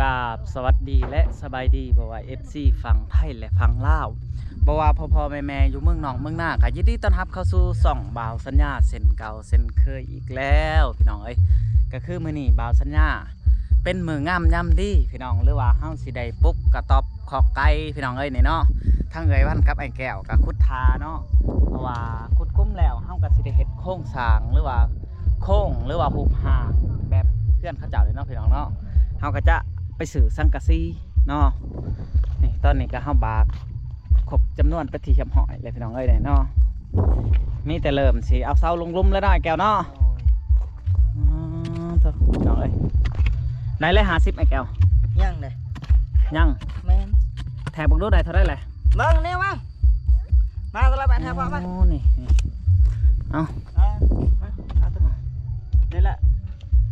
ກາບສະຫວັດດີ ແລະ ສະບາຍດີ ບໍ່ວ່າ ເອັຟຊີ ຝັ່ງໄທ ແລະ ຝັ່ງລາວ, ບໍ່ວ່າພໍ່ໆແມ່ໆຢູ່ເມືອງນອກເມືອງນາ ກໍຍິນດີຕ້ອນຮັບເຂົ້າສູ່ຊ່ອງບ່າວສັນຍາເຊັ່ນເກົ່າເຊັ່ນເຄີຍອີກແລ້ວ ພີ່ນ້ອງເອີຍ. ກໍຄືມື້ນີ້ບ່າວສັນຍາ ເປັນມື້ງາມຍາມດີພີ່ນ້ອງ ຫຼືວ່າເຮົາຊິໄດ້ປຸກກະຕ໊ອບຄອກໄກ່ພີ່ນ້ອງເອີຍນີ້ເນາະ. ທັງເອື້ອຍວັນກັບອ້າຍແກ້ວກໍຂຸດຖ້າເນາະ, ເພາະວ່າຂຸດຄຸ້ມແລ້ວ ເຮົາກໍຊິໄດ້ເຮັດໂຄງສ້າງ ຫຼືວ່າໂຄງ ຫຼືວ່າຮູບຮ່າງແບບເຮືອນເຂົາເຈົ້າເລີຍເນາະພີ່ນ້ອງເນາະ. ເຮົາກໍຈະໄປຊື້ສັງກະສີເນາະ. ນີ້ ຕອນນີ້ກໍເຮົາບາກຄົບຈຳນວນເປັນທີ່ຮຽບຮ້ອຍແລ້ວພີ່ນ້ອງເອີຍເນາະ. ມີແຕ່ເລີ່ມຊິເອົາເສົາລົງຫຼຸມແລ້ວເນາະ ອ້າຍແກ້ວເນາະ. ໂອ້ຍ ອໍ ໂທ້ ພີ່ນ້ອງເອີຍ ໄດ້ແລ້ວຫ້າສິບ ອ້າຍແກ້ວ. ຍັງເດ້ ຍັງ. ແມ່ນ ແທກເບິ່ງດູໄດ້ເທົ່າໃດແຫຼະ. ເບິ່ງແນວມາ ມາຕະຫຼອດ ມາແທກ ມາ ມາ. ໂອ້ ນີ້ ນີ້ ເອົາ ເອົາ ມາ ເອົາຕົວນີ້ແຫຼະ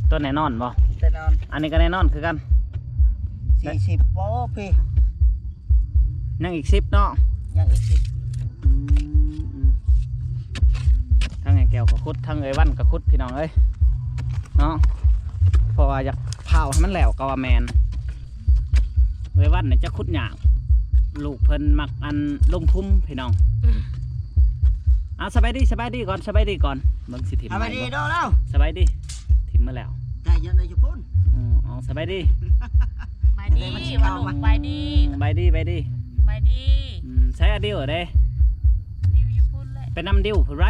ຕົວແນ່ນອນບໍ່? ແນ່ນອນ. ອັນນີ້ກໍແນ່ນອນຄືກັນ ສີ່ສິບບໍ່ພີ່? ຍັງອີກສິບເນາະ ຍັງອີກສິບ. ອືມ ອືມ ທັງອ້າຍແກ້ວກໍຂຸດ ທັງເອື້ອຍວັນກໍຂຸດ ພີ່ນ້ອງເອີຍເນາະ, ເພາະວ່າຢາກພ້າວໃຫ້ມັນແລ້ວກໍວ່າແມ່ນ. ເອື້ອຍວັນນີ້ຈະຂຸດຍາກ ລູກເພິ່ນມັກອັນລົງທຸມພີ່ນ້ອງ. ອືມ ເອົາ ສະບາຍດີ ສະບາຍດີກ່ອນ ສະບາຍດີກ່ອນ ເບິ່ງຊິຖິ້ມ ສະບາຍດີ ໃໝ່ບໍ່? ໂດແລ້ວ ສະບາຍດີ ຖິ້ມມາແລ້ວ ໄດ້ຍັງໄດ້ຢູ່ພຸ້ນ. ອືມ ເອົາ ສະບາຍດີ ສະບາຍດີ ສະບາຍດີ ສະບາຍດີ. ອືມ ສະບາຍດີ ສະບາຍດີ ສະບາຍດີ. ອືມ ໃສອາດິວເດ້? ດິວຢູ່ພຸ້ນແຫຼະ ໄປນຳດິວພຸ້ນໄວ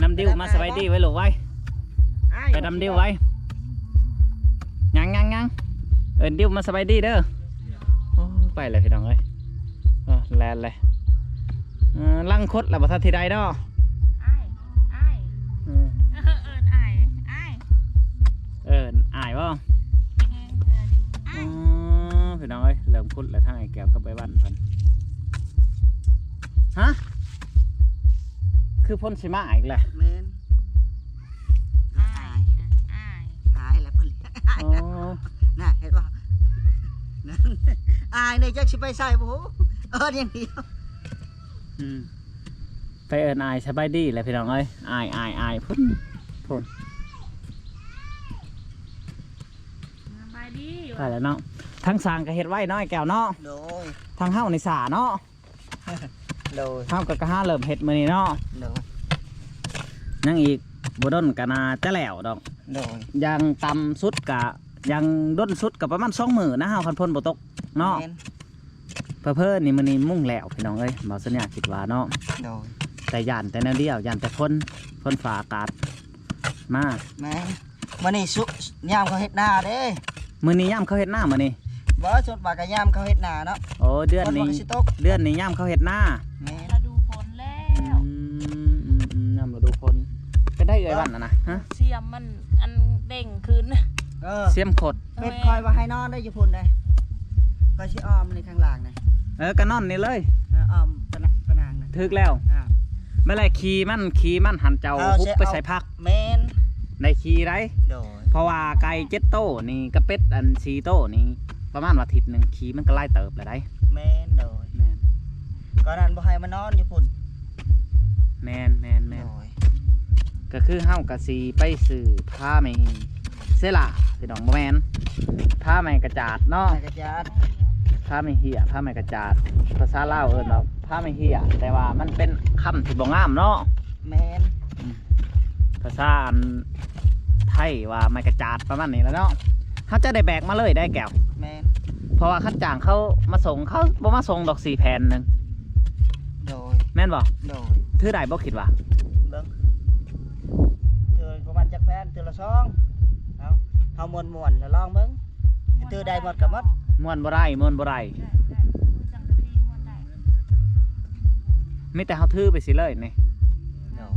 ນຳດິວມາ ສະບາຍດີໄວລູກໄວ ໄປນຳດິວໄວ. ຍັງ ຍັງ ຍັງ ເອີ້ນດິວມາສະບາຍດີເດີ. ໂອ້ ໄປແລ້ວພີ່ນ້ອງເອີຍ ເອີ ແລ່ນເລີຍ. ເອີ ລັງຄົດແລ້ວບໍ່ທັນທີ່ໄດ້ເນາະ ອ້າຍ ອ້າຍ. ເອີ ເອີ້ນອ້າຍ ອ້າຍ ເອີ້ນອ້າຍບໍ່? ອໍ ພີ່ນ້ອງເອີຍ ເລີ່ມຂຸດແລ້ວ ທາງອ້າຍແກ້ວກັບອ້າຍວັນເພິ່ນ. ຮະ ຄືຝົນຊິມາອີກແລ້ວ. ແມ່ນ ອາຍ ອາຍ ອາຍ ອາຍແລ້ວເພິ່ນ ອາຍແລ້ວ. ອໍ ນະ ເຫັນບໍ່ ນະ ອາຍນີ້ຈັກຊິໄປໃສບໍ່ຮູ້ ເອີ້ນຢ່າງດຽວ. ອືມ ໄປເອີ້ນອ້າຍສະບາຍດີແຫຼະພີ່ນ້ອງເອີຍ ອ້າຍ ອ້າຍ ອ້າຍ ພຸ້ນ ພຸ້ນ ສະບາຍດີ ໄປແລ້ວເນາະ. ທາງຊ່າງກໍເຮັດໄວເນາະ ອ້າຍແກ້ວເນາະ. ໂດຍ ທາງເຮົານີ້ຊ້າເນາະ. ໂດຍ ເຮົາກໍ ກໍຫາເລີ່ມເຮັດມື້ນີ້ເນາະ. ໂດຍ ຍັງອີກບໍ່ດົນກໍໜ້າຈະແລ້ວດອກ. ໂດຍ ຢ່າງຕ່ຳສຸດກໍ ຢ່າງດົນສຸດກໍປະມານສອງມື້ນະ ເຮົາ ຄັນຝົນບໍ່ຕົກເນາະ. ແມ່ນ ເຜີໆນີ້ ມື້ນີ້ມຸງແລ້ວພີ່ນ້ອງເອີຍ ບ່າວສັນຍາຄິດວ່າເນາະ. ໂດຍ ແຕ່ຢ້ານແຕ່ແນວດຽວ ຢ້ານແຕ່ຝົນ ຝົນຟ້າອາກາດມາ. ແມ່ນ ມື້ນີ້ສຸ ຍາມເຂົາເຮັດນາເດ້. ມື້ນີ້ຍາມເຂົາເຮັດນາມື້ນີ້? ບໍ່ ສົມມຸດວ່າກໍຍາມເຂົາເຮັດນາເນາະ. ໂອ້ ເດືອນນີ້ ຝົນມັນກໍຊິຕົກ ເດືອນນີ້ຍາມເຂົາເຮັດນາ. ແມ່ນ ລະດູຝົນແລ້ວ. ອືມ ອືມ ອືມ ຍາມລະດູຝົນ. ເປັນໄດເອື້ອຍວັນນະ? ຮະ ສຽມມັນອັນເດ້ງຂຶ້ນ. ເອີ ສຽມຂົດ. ເປັດຂ້ອຍວ່າໃຫ້ນອນໄດ້ຢູ່ພຸ້ນເດ້ ຂ້ອຍຊິອ້ອມນີ້ຂ້າງລ່າງນະ. ເອີ ກໍນອນນີ້ເລີຍ. ເອີ ອ້ອມປະນາ ປະນາງນະ ຖືກແລ້ວ. ອ່າ ແມ່ນແຫຼະ ຂີ້ມັນ ຂີ້ມັນຫັ້ນເຈົ້າ ເອົາ ຮຸບໄປໃສ່ຜັກ. ແມ່ນ ໄດ້ຂີ້ໄດ໋. ໂດຍ ເພາະວ່າໄກ່ເຈັດໂຕນີ້ກັບເປັດອັນສີ່ໂຕນີ້ ປະມານວ່າທິດໜຶ່ງ ຂີ້ມັນກໍຫຼາຍເຕີບແລ້ວໄດ໋. ແມ່ນ ໂດຍ ແມ່ນ ກໍນັ້ນບໍ່ໃຫ້ມານອນຢູ່ພຸ້ນ. ແມ່ນ ແມ່ນ ແມ່ນ ໂດຍ ກໍຄືເຮົາກໍຊິໄປຊື້ຜ້າໄມ້ເຊລາ ພີ່ນ້ອງ ບໍ່ແມ່ນ ຜ້າໄມ້ກະຈາດເນາະ. ໄມ້ກະຈາດ ຜ້າໄມ້ເຫ້ຍ ຜ້າໄມ້ກະຈາດ ພາສາລາວເອີ້ນວ່າຜ້າໄມ້ເຫ້ຍ ແຕ່ວ່າມັນເປັນຄຳທີ່ບໍ່ງາມເນາະ. ແມ່ນ ອືມ ພາສາອັນໄທວ່າໄມ້ກະຈາດ ປະມານນີ້ແຫຼະເນາະ. ເຮົາຈະໄດ້ແບກມາເລີຍໄດ໋ແກ້ວ. ແມ່ນ ເພາະວ່າຄັນຈ້າງເຂົາມາສົ່ງ ເຂົາບໍ່ມາສົ່ງດອກສີ່ແຜ່ນໜຶ່ງ. ໂດຍ ແມ່ນບໍ່? ໂດຍ ຖືໄດ້ບໍ່ ຄິດວ່າ? ເບິ່ງ ຖືປະມານຈັກແຜ່ນ ຖືລະສອງ. ເອົາ ເຮົາມ່ວນໆ ແລ້ວລອງເບິ່ງ ຖືໄດ້ໝົດກໍໝົດ. ມ່ວນບໍ່ໄດ້ ມ່ວນບໍ່ໄດ້ ມີແຕ່ເຮົາຖືໄປຊິເລີຍນີ້. ໂດຍ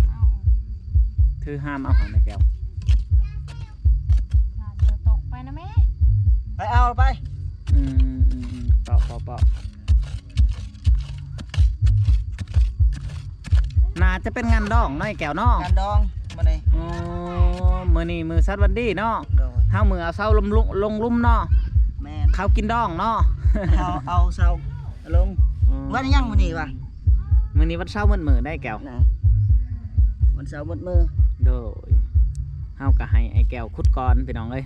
ຖືຫ້າມເອົາຫັ້ນແມ່ແກ້ວ ເສືອຕົກໄປນະແມ່ ໄປເອົາໄປ. ອືມ ອືມ ອືມ ເປາະ ເປາະ ເປາະ. ໜ້າຈະເປັນງານດອງເນາະ ໄອ້ແກ້ວເນາະ ງານດອງມື້ນີ້. ອໍ ມື້ນີ້ມື້ສັດວັນດີເນາະ. ໂດຍ ເຮົາມື້ເອົາເສົາລົງ ລົງ ລົງຫຼຸມເນາະ. ແມ່ນ ເຂົາກິນດອງເນາະ ເຂົາເອົາເສົາລົງ. ອືມ ວັນຫຍັງມື້ນີ້ວະ? ມື້ນີ້ວັນເສົາໝົດມື້ໄດ໋ແກ້ວນະ ວັນເສົາໝົດມື້. ໂດຍ ເຮົາກໍໃຫ້ໄອ້ແກ້ວຂຸດກ່ອນ ພີ່ນ້ອງເອີຍ.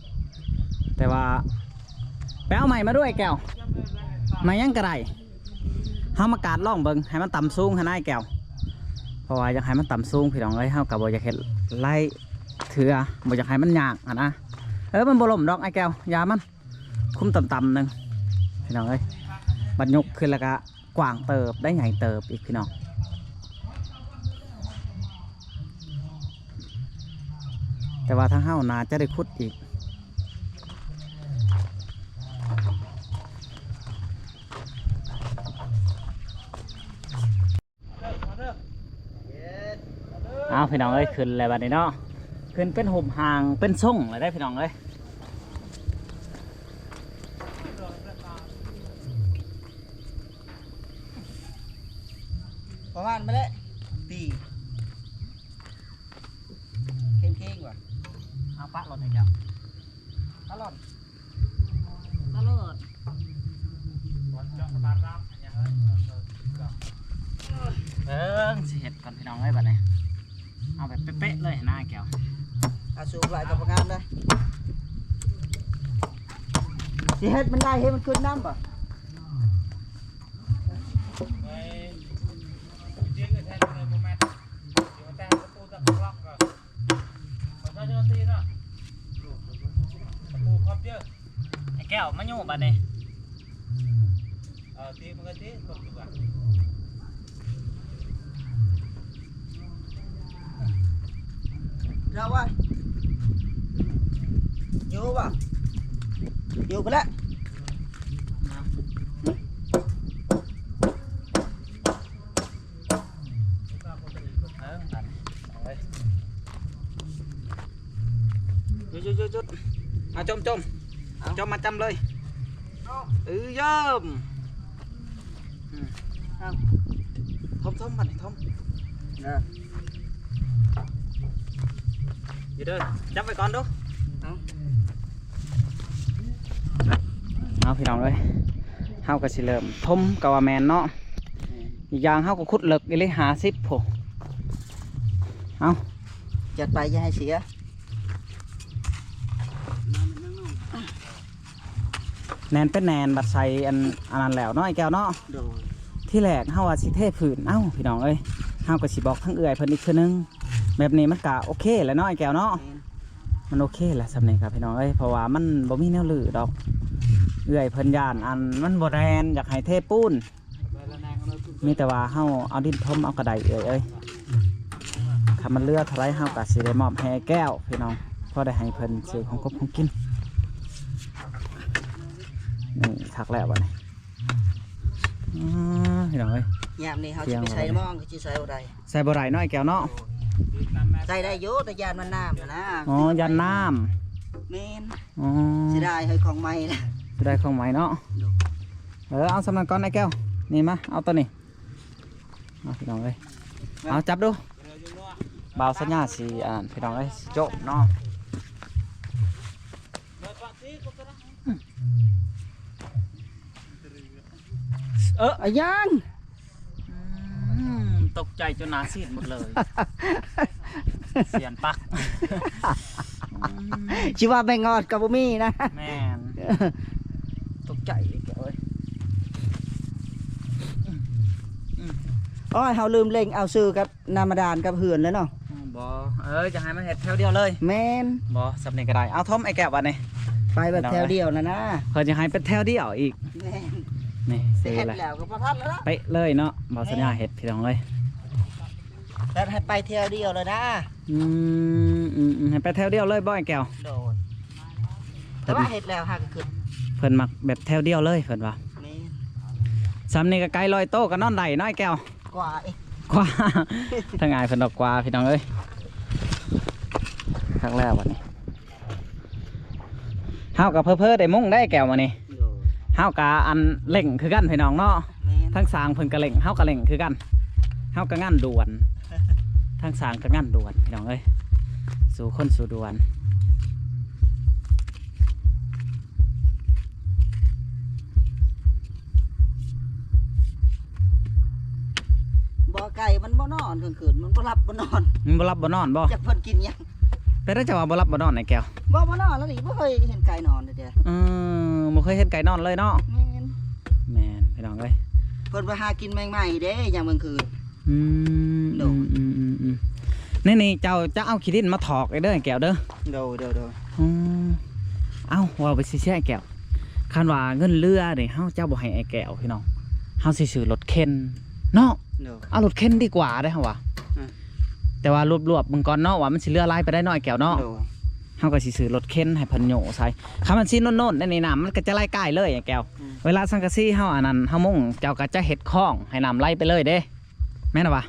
ວ່າ ໄປເອົາໄມ້ມາດ້ວຍແກ້ວ ໄມ້ຫຍັງກໍໄດ້ ເຮົາມາກາດລອງເບິ່ງ ໃຫ້ມັນຕ່ຳສູງຫັ້ນນາແກ້ວ ເພາະວ່າຢາກໃຫ້ມັນຕ່ຳສູງ ພີ່ນ້ອງເອີຍ ເຮົາກໍບໍ່ຢາກເຮັດຫຼາຍເທື່ອ ບໍ່ຢາກໃຫ້ມັນຍາກຫັ້ນນາ. ເອີ ມັນບໍ່ລົ້ມດອກອ້າຍແກ້ວ ຢ່າມັນ ຄຸມຕ່ຳໆໜຶ່ງ ພີ່ນ້ອງເອີຍ ບັດຍົກຂຶ້ນແລ້ວກໍ ກວ້າງເຕີບໄດ໋ ໃຫຍ່ເຕີບອີກພີ່ນ້ອງ ແຕ່ວ່າທາງເຮົາໜ້າຈະໄດ້ຂຸດອີກ. ອ້າວ ພີ່ນ້ອງເອີຍ ຂຶ້ນແລ້ວບັດນີ້ເນາະ ຂຶ້ນເປັນຮູບຮ່າງເປັນຊົງແລ້ວເດ້ ພີ່ນ້ອງເອີຍ. ປະມານມາແລ້ວ ຕີເຄັ່ງໆ ວ່າ ເອົາປະລົດໃຫ້ເຈົ້າ ປະລົດ ຕະຫຼອດ ເບິ່ງຊິເຮັດກ່ອນ ພີ່ນ້ອງເອີຍ ບັດນີ້ ເອົາແບບເປະໆເລີຍນາແກ້ວ ເອົາສູງຫຼາຍກໍບໍ່ງາມເດ້ ຊິເຮັດມັນໄດ້ ເຮັດມັນຂຶ້ນນຳບໍ່? ໄອ້ແກ້ວ ມາຍູ້ບັດນີ້ ເອີ ຕີມັນກໍຕີ ເຈົ້າວ່າ ຢູ່ບໍ່? ຢູ່ພຸ້ນແຫຼະ ເອີ ເອົາ ຈຸດໆໆ ເອົາ ຈົມໆ ເອົາ ຈົມມາຈຳເລີຍ ເອີ ຢ້ຳ ອືມ ເອົາ ຖົມໆ ບັດນີ້ຖົມ ເອີ ຢູ່ເດີ ຈັບໄວ້ກ່ອນດູ ເອົາ ເອົາ ພີ່ນ້ອງເອີຍ ເຮົາກໍຊິເລີ່ມຖົມ ກໍວ່າແມ່ນເນາະ ອືມ ອີກຢ່າງເຮົາກໍຂຸດເລິກອີ່ຫຼີ ຫ້າສິບພຸ້ນ ເອົາ ຈັດໄປ ຢ່າໃຫ້ເສຍ ແໜ້ນເປັນແໜ້ນ ບັດໃສ່ອັນ ອັນນັ້ນແລ້ວເນາະ ອ້າຍແກ້ວເນາະ ໂດຍ ທີແລກເຮົາວ່າຊິເທພື້ນ ເອົ້າ ພີ່ນ້ອງເອີຍ ເຮົາກໍຊິບອກທາງເອື້ອຍເພິ່ນອີກເທື່ອໜຶ່ງ ແບບນີ້ມັນກະໂອເຄແຫຼະເນາະ ອ້າຍແກ້ວເນາະ ແມ່ນ ມັນໂອເຄແຫຼະ ສ່ຳນີ້ກະ ພີ່ນ້ອງເອີຍ ເພາະວ່າມັນບໍ່ມີແນວຮື້ດອກ ເອື້ອຍເພິ່ນຢ້ານອັນ ມັນບໍ່ແໜ້ນ ຢາກໃຫ້ເທປູນ ມີແຕ່ວ່າເຮົາເອົາດິນຖົມເອົາກໍໄດ້ເອື້ອຍເອີຍ ຄັນມັນເຫຼືອເທົ່າໃດເຮົາກໍຊິໄດ້ມອບໃຫ້ອ້າຍແກ້ວພີ່ນ້ອງ ພໍໄດ້ໃຫ້ເພິ່ນຊື້ຂອງກົບຂອງກິນ ນີ້ຄັກແລ້ວບັດນີ້ ອື ພີ່ນ້ອງເອີຍ ຍາມນີ້ເຮົາຊິໄປໃສ່ມອງກໍຊິໃສ່ບໍ່ໄດ້ ໃສ່ບໍ່ໄດ້ເນາະ ອ້າຍແກ້ວເນາະ ໃສ່ໄດ້ຢູ່ ແຕ່ຢ້ານມັນນ້ຳນະ ອໍ ຢ້ານນ້ຳ ແມ່ນ ອໍ ເສຍດາຍເຮີ້ຍ ຂອງໃໝ່ນະ ເສຍດາຍຂອງໃໝ່ເນາະ ໂດຍ ເອີ ເອົາສ່ຳນັ້ນກ່ອນອ້າຍແກ້ວ ນີ້ມາ ເອົາໂຕນີ້ ເອົາ ພີ່ນ້ອງເອີຍ ເອົາ ຈັບດູ ບ່າວສັນຍາຊິ ອ່າ ພີ່ນ້ອງເອີຍ ຊິໂຈະເນາະ ເອີ ອາຫຍັງ? ອືມ ຕົກໃຈຈົນໜ້າຊີດໝົດເລີຍ ສຽນປັກ ອືມ ຊິວ່າແມງງອດກໍບໍ່ມີນະ ແມ່ນ ຕົກໃຈອີກແລ້ວເອີຍ ອືມ ໂອ້ຍ ເຮົາລືມເລັ່ງເອົາຊື່ກັບ ນ້ຳບາດານກັບເຮືອນແລ້ວເນາະ ອືມ ບໍ່ ເອີ ຈະໃຫ້ມັນເຮັດແຖວດຽວເລີຍ ແມ່ນ ບໍ່ ສ່ຳນີ້ກໍໄດ້ ເອົາ ຖົມອ້າຍແກ້ວບັດນີ້ ໄປແບບແຖວດຽວນະນະ ເພິ່ນຈະໃຫ້ເປັນແຖວດຽວອີກ ແມ່ນ ນີ້ ຊິເຮັດແລ້ວກໍບໍ່ທັນແລ້ວລະ ເປະເລີຍເນາະ ບ່າວສັນຍາເຮັດ ແມ່ນ ພີ່ນ້ອງເອີຍ ແບບໃຫ້ໄປແຖວດຽວເລີຍນະ ອືມ ອືມ ອືມ ໃຫ້ໄປແຖວດຽວເລີຍບໍ່ອ້າຍແກ້ວ ໂດຍ ເພິ່ນ ແຕ່ວ່າເຮັດແລ້ວຫາກໍຂຶ້ນ ເພິ່ນມັກແບບແຖວດຽວເລີຍ ເພິ່ນວ່າ ແມ່ນ ສ່ຳນີ້ກໍໄກ່ຮ້ອຍໂຕກໍນອນໄດ້ເນາະອ້າຍແກ້ວ ກວ່າອີກ ກວ່າ ທາງອ້າຍເພິ່ນອອກກວ່າ ພີ່ນ້ອງເອີຍ ຄັກແລ້ວບັດນີ້ ເຮົາກໍເພີໆໄດ້ມຸງໄດ້ແກ້ວມື້ນີ້ ໂດຍ ເຮົາກໍອັນເລັ່ງຄືກັນພີ່ນ້ອງເນາະ ແມ່ນ ທາງຊ່າງເພິ່ນກໍເລັ່ງ ເຮົາກໍເລັ່ງຄືກັນ ເຮົາກໍງານດ່ວນ ທາງຊ່າງກໍງານດ່ວນ ພີ່ນ້ອງເອີຍ ສູ້ຄົນສູ້ດ່ວນ. ບໍ່ ໄກ່ມັນບໍ່ນອນກາງຄືນ ມັນບໍ່ຫຼັບບໍ່ນອນ ມັນບໍ່ຫຼັບບໍ່ນອນບໍ່? ຈັກເພິ່ນກິນຫຍັງ ເປັນໄດ້ ເຈົ້າວ່າບໍ່ຫຼັບບໍ່ນອນ ໄອ້ແກ້ວ? ບໍ່ ບໍ່ນອນແລ້ວນີ້ ບໍ່ເຄີຍເຫັນໄກ່ນອນເລີຍເດ້. ເອີ ບໍ່ເຄີຍເຫັນໄກ່ນອນເລີຍເນາະ. ແມ່ນ ແມ່ນ ພີ່ນ້ອງເອີຍ. ເພິ່ນໄປຫາກິນແມງໄມ້ເດ້ ຍາມກາງຄືນ. ອືມ ໂດຍ ອືມໆໆໆ ນີ້ໆ ເຈົ້າຈະເອົາຂີ້ດິນມາຖອກເດີ ໄອ້ແກ້ວເດີ. ໂດຍ ໂດຍ ໂດຍ. ອືມ ເອົ້າ ເວົ້າໄປເສຍ ໄອ້ແກ້ວ ຄັນວ່າເງິນເຫຼືອນີ້ ເຮົາຈະບໍ່ໃຫ້ໄອ້ແກ້ວ ພີ່ນ້ອງ ເຮົາຊິຊື້ລົດເຂັນເນາະ. ໂດຍ ເອົາລົດເຂັນດີກວ່າເດ້ ເຮົາວ່າ. ອືມ ແຕ່ວ່າລວບໆເບິ່ງກ່ອນເນາະ ວ່າມັນຊິເຫຼືອຫຼາຍປານໃດເນາະ ໄອ້ແກ້ວເນາະ. ໂດຍ ເຮົາກໍຊິຊື້ລົດເຂັນໃຫ້ເພິ່ນໂຍໃສ່. ຄັນມັນຊິໂນ້ນໆ ອັນນີ້ ນ້ຳມັນກໍຈະໄຫຼກ້າຍເລີຍ ໄອ້ແກ້ວ. ອືມ ເວລາສັງກະສີເຮົາອັນນັ້ນ ເຮົາມຸງ ເຈົ້າກໍຈະເຮັດຄອງໃຫ້ນ້ຳໄຫຼໄປເລີຍເດ້ ແມ່ນບໍ່ວະ? ໂດຍ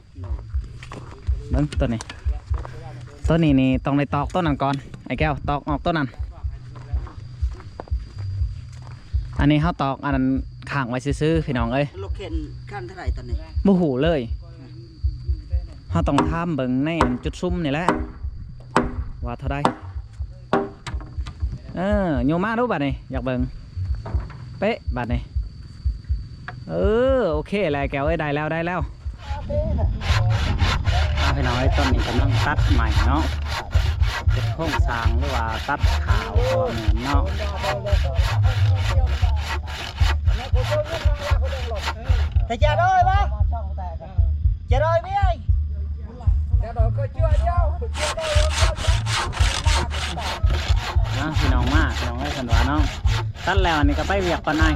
ເບິ່ງໂຕນີ້ ໂຕນີ້ນີ້ຕ້ອງໄດ້ຕອກໂຕນັ້ນກ່ອນ ໄອ້ແກ້ວ ຕອກອອກໂຕນັ້ນ. ອັນນີ້ເຮົາຕອກອັນນັ້ນຄ້າງໄວ້ຊື່ໆ ພີ່ນ້ອງເອີຍ. ລົດເຂັນຄັນເທົ່າໃດຕອນນີ້? ບໍ່ຮູ້ເລີຍ ເຮົາຕ້ອງຖາມເບິ່ງໃນອັນຈຸດຊຸມນີ້ແຫຼະ ວ່າເທົ່າໃດ. ເອີ ໂຍມາດູບາດນີ້ ຢາກເບິ່ງ ເປະບາດນີ້. ເອີ ໂອເຄແຫຼະແກ້ວເອີຍ ໄດ້ແລ້ວ ໄດ້ແລ້ວ. ອ່າ ພີ່ນ້ອງເອີຍ ຕອນນີ້ກຳລັງຕັດໄມ້ເນາະ ເຮັດໂຄງສ້າງ ຫຼືວ່າຕັດຂາວ ບໍ່ແມ່ນເນາະ. ແຕ່ຈະໂດຍບໍ່? ຈະໂດຍມີໄອ ນະ ພີ່ນ້ອງມາ ພີ່ນ້ອງເອີຍ ເພິ່ນວ່າເນາະ. ຕັດແລ້ວອັນນີ້ກໍໄປວຽກກ່ອນອ້າຍ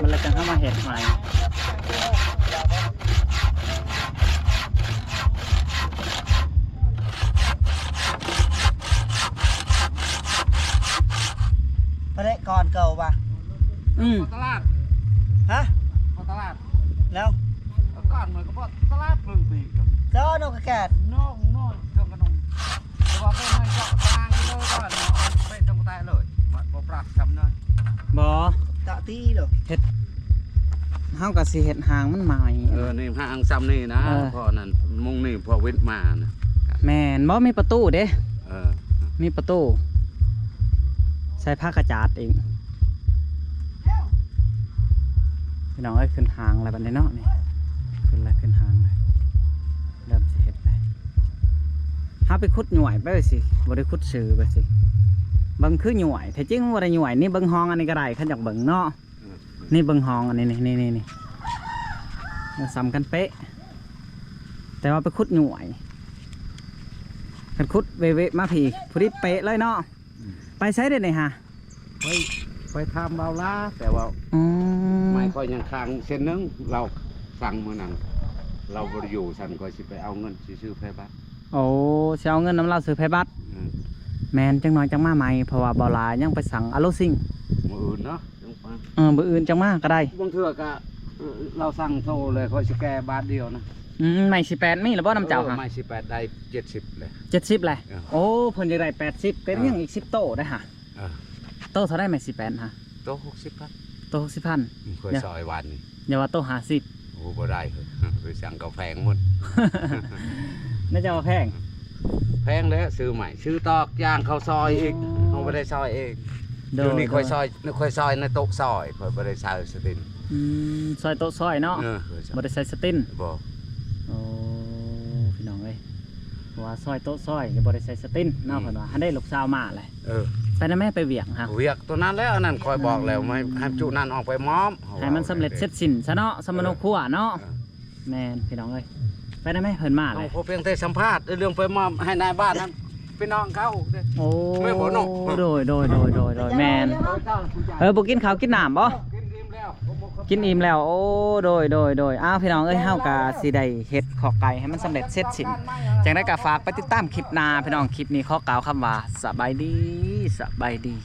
ມັນລະຈັ່ງເຂົ້າມາເຮັດໃໝ່. ປະເດກກ່ອນເກົ່າວ່າ ອືມ ຕະຫຼາດ ຮະ ເຂົ້າຕະຫຼາດ ແລ້ວ ກ່ອນມັນກໍບໍ່ຕະຫຼາດເບິ່ງປີກ ເຈົ້ານອກກະແກດ ນ້ອງນ້ອຍເຈົ້າກະນົງ ແຕ່ວ່າເປັນໃຫ້ເຈາະຕາງເລີຍກ່ອນ ເປັນຕ້ອງແຕະເລີຍ ບໍ່ ບໍ່ປາກຊ້ຳເນາະ ບໍ່ຕະຕີເລີຍ ເຮັດ ເຮົາກໍຊິເຮັດຫາງມັນໃໝ່. ເອີ ນີ້ຫາງຊ້ຳນີ້ນະ ເອີ ພໍນັ້ນມຸງນີ້ພໍວິດມານະ ແມ່ນບໍ່ ມີປະຕູເດ້. ເອີ ມີປະຕູ ໃສ່ຜ້າກະຈາດອີກ ພີ່ນ້ອງເອີຍ. ຂຶ້ນຫາງແລ້ວບັດນີ້ເນາະ ນີ້ ຂຶ້ນແລ້ວ ຂຶ້ນຫາງແລ້ວ ເລີ່ມຊິເຮັດແລ້ວ. ເຮົາໄປຂຸດຫຍ້ວຍໄປວ່າຊິ ບໍ່ໄດ້ຂຸດຊື່ໄປຊິ ເບິ່ງຄືຫຍ້ວຍ ແທ້ຈິງບໍ່ໄດ້ຫຍ້ວຍ. ນີ້ເບິ່ງຮ່ອງອັນນີ້ກໍໄດ້ ຄັນຢາກເບິ່ງເນາະ. ເອີ ນີ້ເບິ່ງຮ່ອງອັນນີ້ ນີ້ ນີ້ ນີ້ ນີ້ ເອີ ສ່ຳກັນເປະ ແຕ່ວ່າໄປຂຸດຫຍ້ວຍ ຄັນຂຸດເວະໆມາພີ້ ພໍດີເປະເລີຍເນາະ. ອືມ ໄປໃສເດນີ້ຫາ? ໄປ ໄປຖາມບ່າວຫຼ້າ ແຕ່ວ່າ ອືມ ໄມ້ຂ້ອຍຍັງຄ້າງເສັ້ນໜຶ່ງ ລາວສັ່ງມື້ນັ້ນ ລາວບໍ່ໄດ້ຢູ່ຊັ້ນ ຂ້ອຍຊິໄປເອົາເງິນຊິຊື້ໄຟບັດ. ໂອ້ ຊິເອົາເງິນນຳລາວຊື້ໄຟບັດ. ອືມ ແມ່ນ ຈັກໜ້ອຍຈັ່ງມາໃໝ່ ເພາະວ່າບ່າວຫຼ້າຍັງໄປສັ່ງອາໂລຊິງ ມື້ອື່ນເນາະ ຈັ່ງມາ. ເອີ ມື້ອື່ນຈັ່ງມາກໍໄດ້ ບາງເທື່ອກໍ ເອີ ລາວສັ່ງໂທເລີຍ ຂ້ອຍຊິແກ່ບາດດຽວນະ. ອືມ ໄມ້ສີ່ແປດມີແລ້ວບໍ່ນຳເຈົ້າຫະ? ເອີ ໄມ້ສີ່ແປດໄດ້ເຈັດສິບແລ້ວ ເຈັດສິບແລ້ວ. ເອີ ໂອ້ ເພິ່ນຢາກໄດ້ແປດສິບ ກໍຍັງອີກສິບໂຕໄດ້ຫະ. ເອີ ໂຕເທົ່າໃດໄມ້ສີ່ແປດຫະ? ໂຕຫົກສິບພັນ ໂຕຫົກສິບພັນ. ອືມ ຂ້ອຍຊອຍວານນີ້ ຢ່າວ່າໂຕຫ້າສິບ. ໂອ້ ບໍ່ໄດ້ ໄປສັ່ງກໍແພງໝົດ ນາຈະວ່າແພງ ແພງແລ້ວ ຊື້ໃໝ່ ຊື້ຕອກຢາງເຂົາຊອຍອີກ. ອໍ ເຮົາບໍ່ໄດ້ຊອຍເອງ. ໂດຍ ດຽວນີ້ຂ້ອຍຊອຍ ຂ້ອຍຊອຍໃນໂຕະຊອຍ ຂ້ອຍບໍ່ໄດ້ໃສ່ສະຕິນ. ອືມ ຊອຍໂຕະຊອຍເນາະ. ເອີ ບໍ່ໄດ້ໃສ່ສະຕິນ. ບໍ່. ໂອ້ ພີ່ນ້ອງເອີຍ ເພາະວ່າຊອຍໂຕະຊອຍ ບໍ່ໄດ້ໃສ່ສະຕິນເນາະ. ອືມ ເພິ່ນວ່າ ຫັ້ນເດ້ ລູກສາວມາແຫຼະ. ເອີ ໄປນຳແມ່ ໄປວຽກຫະ? ວຽກຕົວນັ້ນແຫຼະ ອັນນັ້ນຂ້ອຍບອກແລ້ວ ໃຫ້ ໃຫ້ຈຸນັ້ນອອກໄປມອບ ໃຫ້ມັນສຳເລັດເສັດສິ້ນຊະເນາະ ສຳມະໂນຄົວເນາະ. ເອີ ແມ່ນ ພີ່ນ້ອງເອີຍ ໄປນຳແມ່ ເພິ່ນມາແຫຼະ. ເຮົາພຽງແຕ່ສຳພາດເລື່ອງໄປມອບໃຫ້ນາຍບ້ານນັ້ນ ພີ່ນ້ອງເຂົາເດ້. ໂອ້ ແມ່ນບໍ່ເນາະ? ໂດຍ ໂດຍ ໂດຍ ໂດຍ ໂດຍ ແມ່ນ. ເອີ ບໍ່ກິນເຂົ້າກິນນ້ຳບໍ່? ກິນອີ່ມແລ້ວ ກິນອີ່ມແລ້ວ. ໂອ້ ໂດຍ ໂດຍ ໂດຍ. ອ້າວ ພີ່ນ້ອງເອີຍ ເຮົາກະຊິໄດ້ເຮັດຄອກໄກ່ໃຫ້ມັນສຳເລັດເສັດສິ້ນ. ຈັ່ງໃດກະຝາກໄປຕິດຕາມຄລິບໜ້າ ພີ່ນ້ອງ. ຄລິບນີ້ຂໍກ່າວຄຳວ່າ ສະບາຍດີ ສະບາຍດີ.